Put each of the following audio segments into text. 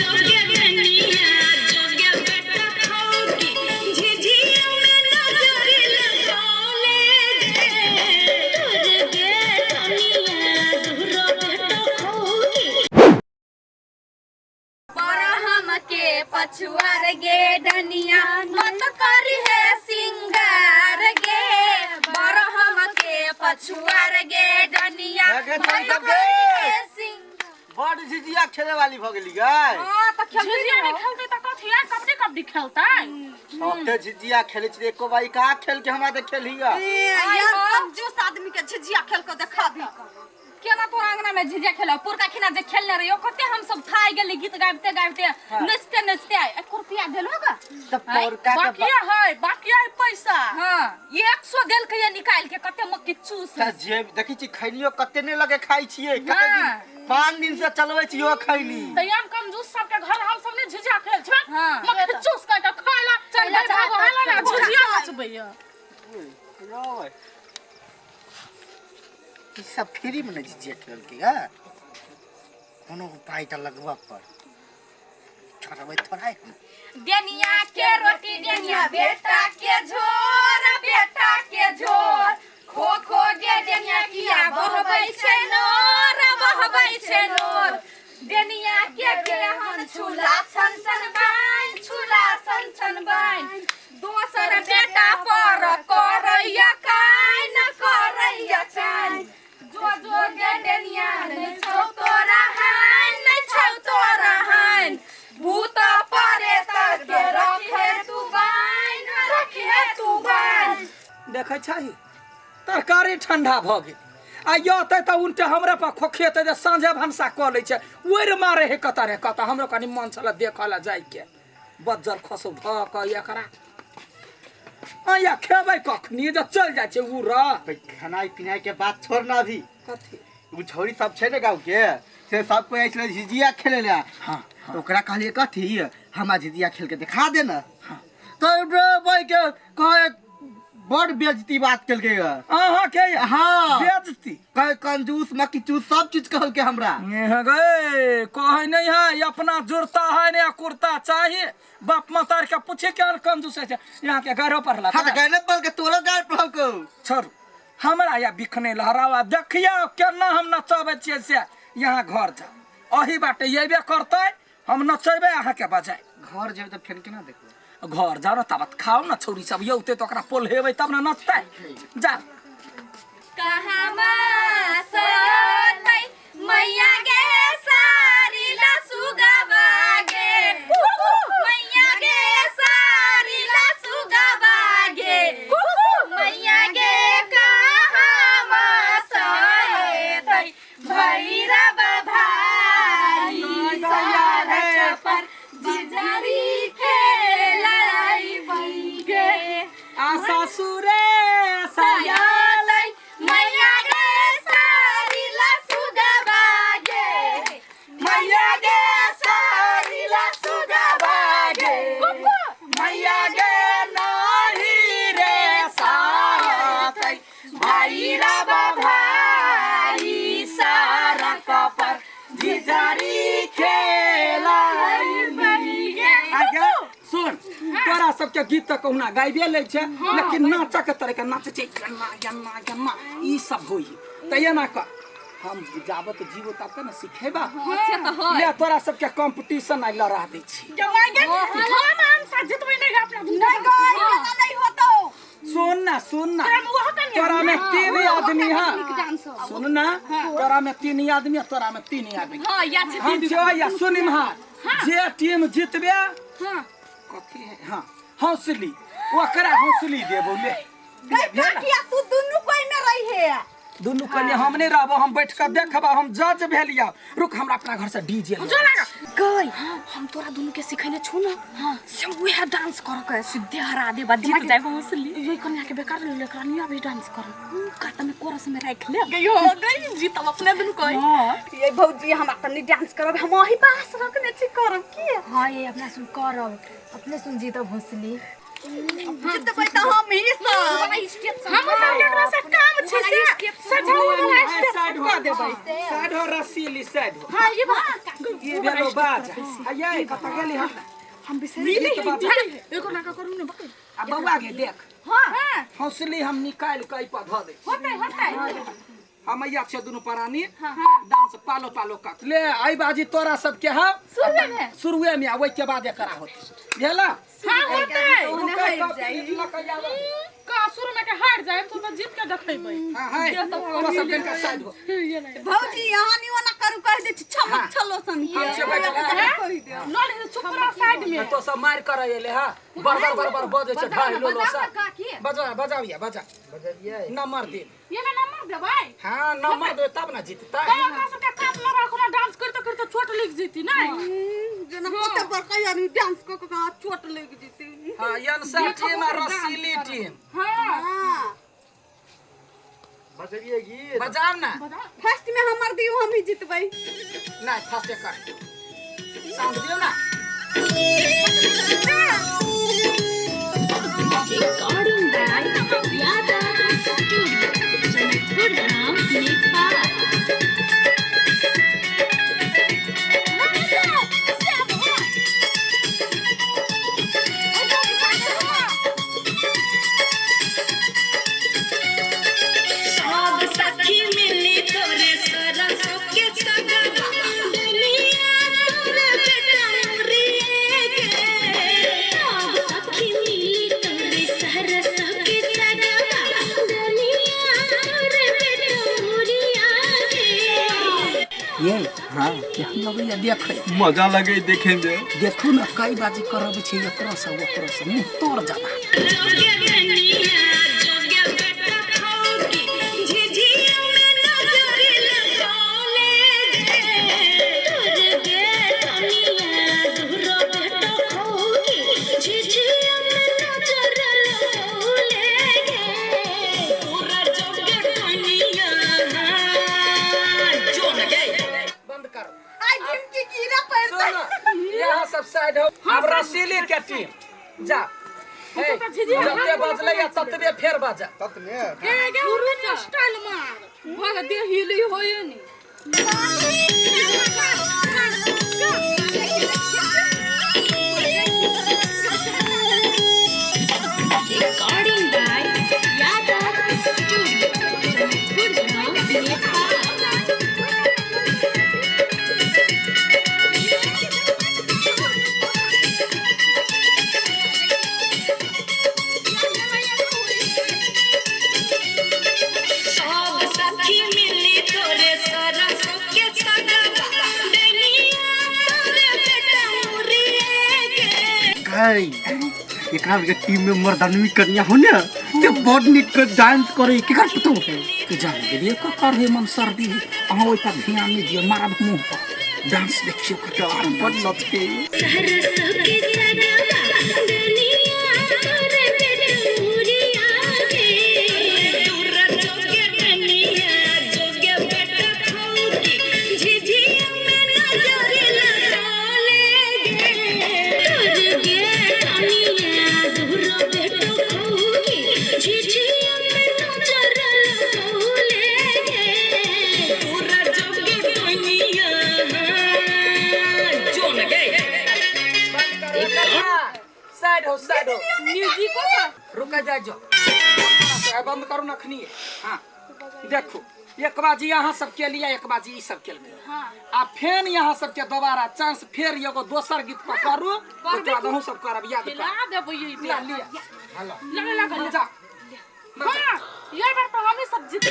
जोगे धनिया जोगे बेटा खौकी झिझिया में नजर लगौले गे दूर गे धनिया दूर बेटा खौकी। बरहम के पछुआर गे डनिया मत करी है सिंगार गे, बरहम के पछुआर गे डनिया गे, मत चल सब गे। करी है सिंगार। बड़ झिझिया खेले वाली भ गेली गै। हाँ, तऽ खेलती झिझिया रहो। नहि खेलतै तऽ कथी है? कबड्डी कबड्डी खेलतै। सबते झिझिया खेले छी, एको बारी कहाँ खेल के हमरा देखेलही गा? यार, कंजूस आदमी के झिझिया खेल के देखाबी। केना तोरा अंगना में झिझिया खेलो? पुरका खिना जे खेलने रहियो, कते हम सब थाइ गेली गीत गाबिते गाबिते, नचते नचते। आइ एको रुपया देलो गा? तऽ पौरका के बाकिया है, बाकिया है पैसा। हाँ, 100 देलकै ये निकालि के, कते मक्की चूस। तऽ जे देखै छी खैनियो कते नहि लगे खाइ छियै, कते दिन, 5 दिन से चलबै छी ओ खैनी। तऽ याम कंजूस सबके घर हम सब नहि झिझिया खेल छै। हाँ। मक्खी चूस के के खाय ला चल, चल चल, भागो चल, हाला ना चल, झिझिया चल। नचबैया। रौ, ई सब फ्री में ने झिझिया खेलकै गा। कोनो उपाय तऽ लगबऽ पर छोड़बै थोड़ा हम। डेनिया के रोटी डेनिया, बेटा के झोर, बेटा के झोर, खो खो गे डेनिया किया बहबै छै नोर, बहबै छै नोर। डेनिया के केहन छुला छन छन बाइन, छुला छन छन बाइन, दोसर बेटा पर करैया काइन, करैया काइन। जो जो गे डेनिया नै छौ तोरा हाइन, नै छौ तोरा हाइन, भूत परेत के रखे तू बाइन, रखे तू बाइन। देखै छही, तरकारी ठंडा भऽ गेल आ यतै तऽ उनटे हमरे पर खोखेतै जे साँझे भनसा कऽ लै छै। ओरि मारे हे कतऽ रे कतऽ। हमरो कनि मन छलै देखऽ लए जाइके, बज्जर खसौ धऽ कऽ एकरा। आया खेबै कखनी जे चलि जाइ छै उड़? खेनाइ पिनाइ के बात छोड़ ना अभी। कथी? ओ छौरी सब छै ने गाँव के, से सब कोई आयल छलै झिझिया खेले ला। तऽ ओकरा कहलियै कथी, हमरा झिझिया खेल के देखा दे ने। तऽ रे भाई के कहे बड़ बेइज्जती बात केलकै ग। अहाँके? हाँ। बेजती? कहे कंजूस मकीचूस सब चीज कहलकै हमरा। हे गए, कहै नहीं है अपना जुड़ता है ने कुर्ता चाहिए। बाप मतार के पूछे के कंजूस है यहाँ के घरो पर। हाँ, तऽ गैने पल के तोरो गाड़ पड़लकौ। छोड़ू हमरा, या बिखने लहरावा देखियौ केना हम नचबै छियै से। यहाँ घर जाउ, अही बाटे अयबे करतै, हम नचेबै अहाँके बजाय। घर जेबै तऽ फेर केना देखबै? घर जाउ ने, तब खाउ ने। छौरी सब यौते तऽ ओकरा पोल्हेबै तब ने नचतै। जा। कहवा सतै मैया गे सारी ला सुगवा गे, मैया गे सारी ला सुगवा गे, मैया गे कहवा सतै भैरव भाई, सड़क पर जिजरी खेलाई गे। आ ससुरे सया सयालै मैया गे सारी ला सुगवा गे, मैया गे सारी ला सुगवा गे, मैया गे नाही रे साथ भैरव भाई, सड़क पर झिझरी खेलाई। सुन, तोरा सबके गीत तऽ कहुना गाइबे लै छै, लेकिन नाचऽ के तरीका नाचै छै गन्ना गन्ना गन्ना ई सब होइ तऽ एना कर, हम जाबत जीवो तब ने सिखेबा। से तऽ है। ले, तोरा सबके कंपटीशन आइ लड़ा दै छी। हम आनसा जितबै नहि अपना दुनू। नहीं गई, एना नहीं होतो। सुन ना, सुन ना। तोरा में ओहो कनिया। तोरा में तीन आदमी है। डांस। सुन ना, तोरा में तीन आदमी है, तोरा में तीन आदमी। हाँ, या छै। हम छियो या सुन इम्हर, जे टीम जीतबे कथी है, हाँ, हौसली, ओकरा हौसली देबो। ले गई काकिया, तू दुनू कोई में रही है। दुनू कन्या हम नहीं रहबो, हम बैठ कर देखबा, हम जज भेलिया। रुक, हमरा अपना घर से डीजे जो लगा। गई, हम तोरा दुनू के सिखैने छु न, से उहे डांस कर के सीधे हरा देबा, जीत जाबो हौसली। ये कन्या के बेकार ले, एकरा नहीं अभी डांस कर काता में कोरस में राख ले। गई हो गई, जीतब अपने दुनू कोई। ये भौजी, हम तनी डांस करब, हम वही पास रखने छी, करब की? हाँ, ये अपना सुन करब, अपने सुन जीतब हौसली। जीतबै तऽ हम ही सब। हम सब केकरा से काम छै से सजाओ वाला स्टेप साइड सब कऽ देबै। साइड हो, रस्सी ली, साइड हो। हां, ये बात। ये भेलो बाज आ ये कत गेली हम हम बिसरि गीत गेली बजा। एगो नाका करू ने बकरी आ बौआ गे देख हां हां हौसली हम निकालि के पर धऽ दै छी। होतै होतै हम मैया छै दुनू प्राणी डांस पालो पालो कर ले आई बाजी तोरा सबके हम शुरुए में शुरुए में आ ओहि के बाद एकरा होतै भेला हां होतै रुकै कॉपी लऽ कऽ आबऽ। का शुरू में के हार जाए तो तो जीत के देखेबै हाँ है तोरा सब कनिका साइड हो भौजी यहाँ नहीं ओना करू कह दे छी छमक छलो सन के हम से बैठल है। कहि दे नल चुप रह साइड में तो सब मार कर एले हा बरबर बरबर बजै छै भाई लोलो बजाउ सब ने काकी। बजा बजाबिया बजा बजलियै नंबर दे ये ना नंबर देबै हाँ नंबर दे तब ना जीतता तो ओकरा सबके काट ल रहा कोनो डांस करते करते चोट लग जेती नहीं जेना कते बड़का आदमी डांस क क के चोट लागि जेतै हाँ यनसा टीम आ रसीली टीम हां हां बजलियै गीत बजाओ ना फर्स्ट में हमर दियो हम ही जीतबै नहीं फर्स्ट कर साउंड दियो ना Recording by Yadav Studio, Janakpur Dham, Nepal. सब सखी मिली तोरे सरसों के सगवा डलिया तोरे बेटा मुरिए गे। सब सखी मिली तोरे सरस के सगवा। डलिया तोरे बेटा मुरिया गे। ये हाँ केहन लगैया देखै मजा लगे देखे में देखू ना कई बाजी करब छै एकरो से ओकरो से मुँह तोड़ जाता जोगे धनिया जोगे बेटा खौकी झिझिया में नजर लगौले गे। तोर गे धनिया दूरो बेटा खौकी झिझिया में नजर लगौले गे। पूरा जोगे धनिया जोन गे बंद करो आई ढिमकी कीड़ा पैर सुन यहाँ सब साइड हो अब रसीली के टीम जा हे, जते बजलै या ततबे फेर बजा ततने गे गे शुरू में स्टाइल मार भग दे हिली होय नी Recording by Yadav Studio, Janakpur Dham, Nepal. सब सखी मिली तोरे सरसों के सगवा डलिया तोरे बेटा मुरिए गे। गई एकरा के टीम में मर्दानवी कन्या हो ने ते बड़ नीक डांस करे केकर पुतौ है के जान गेलिए ककर हे मन सर्दी है अहाँ ओहि पर ध्यान नहि दियौ मारब मुँह पर डांस देखियौ कते बड़ नचके सरसों के सगवा डलिया तोरे बेटा मुरिया गे। तोरा जोगे धनिया जोगे बेटा खौकी झिझिया में नजर लगौले गे। तोर गे धनिया दूरो बेटो खौकी झिझिया में नजर लगौले गे। तोरा जोगे धनिया जोन गे बंद करो साइड हो साइड हो म्यूजिक रुक जाए जो बंद करू नखनी हाँ देखो एक बाजी यहाँ सब के लिए एक बाजी ई सब के लिए आ फेन यहाँ सबके दोबारा चांस फेर एगो दोसर गीत पर करू ओकर बाद अहूँ सब करब याद कर हिला देबै ये लिया लिया हेलो लगे लगे जा हां ये बार तो हम ही सब जीत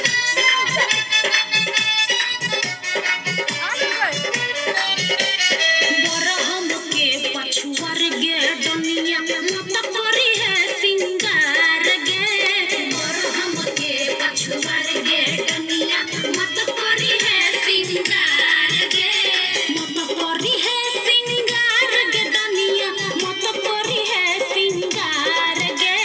बरहम के पछुआर गे डनिया मत करी है सिंगार गे। बरहम के पछुआर गे डनिया मत करी है सिंगार गे। मत करी है सिंगार गे डनिया मत करी है सिंगार गे।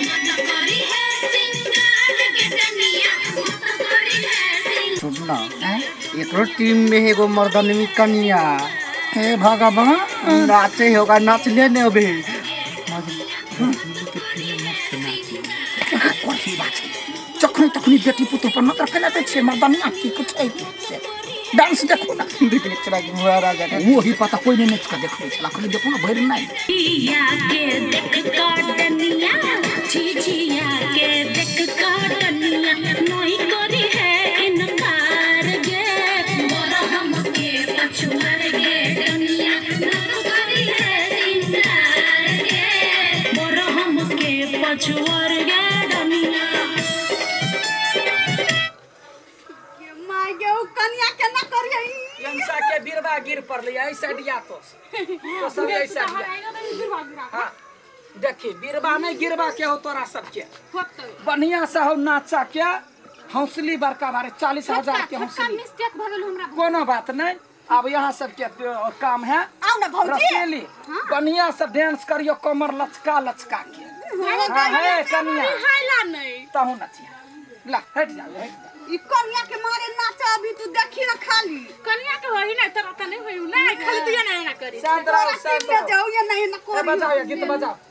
मत करी है सिंगार गे डनिया मत करी है सिंगार। सुन ना एकरो टीम में एगो मर्दानवी कन्या हे भगवान नाचे होगा नाच ले ने अभी कथी बात छै जखन तखनी बेटी पुतोह पर नजर फैला दै छै मर्दनिया की कुछ है से डांस देखू ना। देख तोरा गुआरा जका। वही पता कोई नहीं नाच के देखबै छला, कहली देखू ना भरि नहि। झिझिया के देख कटनिया, झिझिया के देख कटनिया, नई करी है इनकार गे। बरहम के पछुआर गे डनिया, मत करी है सिंगार गे। बरहम के पछुआर गे डनिया। My गे, उ कनिया केना करियै? यंसा के बिरबा गिर पड़लै एहि साइड या तो सब एहि साइड या। हाँ देखी, बिरबा नहीं गिरबा के हो तोरा सबके, बढ़िया से हो नाचा के हौसली बड़का भारी 40,000 के हौसली। मिस्टेक भऽ गेल हमरा। कोनो बात नहीं, अब यहाँ सबके काम है। आउ ना भौजी। रसेली, बढ़िया से डांस करियो, कमर लचका लचका के। हाँ, है कनिया। हाइला नहीं। तहु नचिया ला, हट जा हट जा। ई कनिया के मारे नाचा अभी तू देखी ना खाली। कनिया के होई नहीं तोरा त नहीं होई ना, खाली तू एना एना करी। शांत रहो, तोरा शांत टीम में रहो। जाऊ या नहीं ना ए, करी। बजाओ ये गीत बजाओ।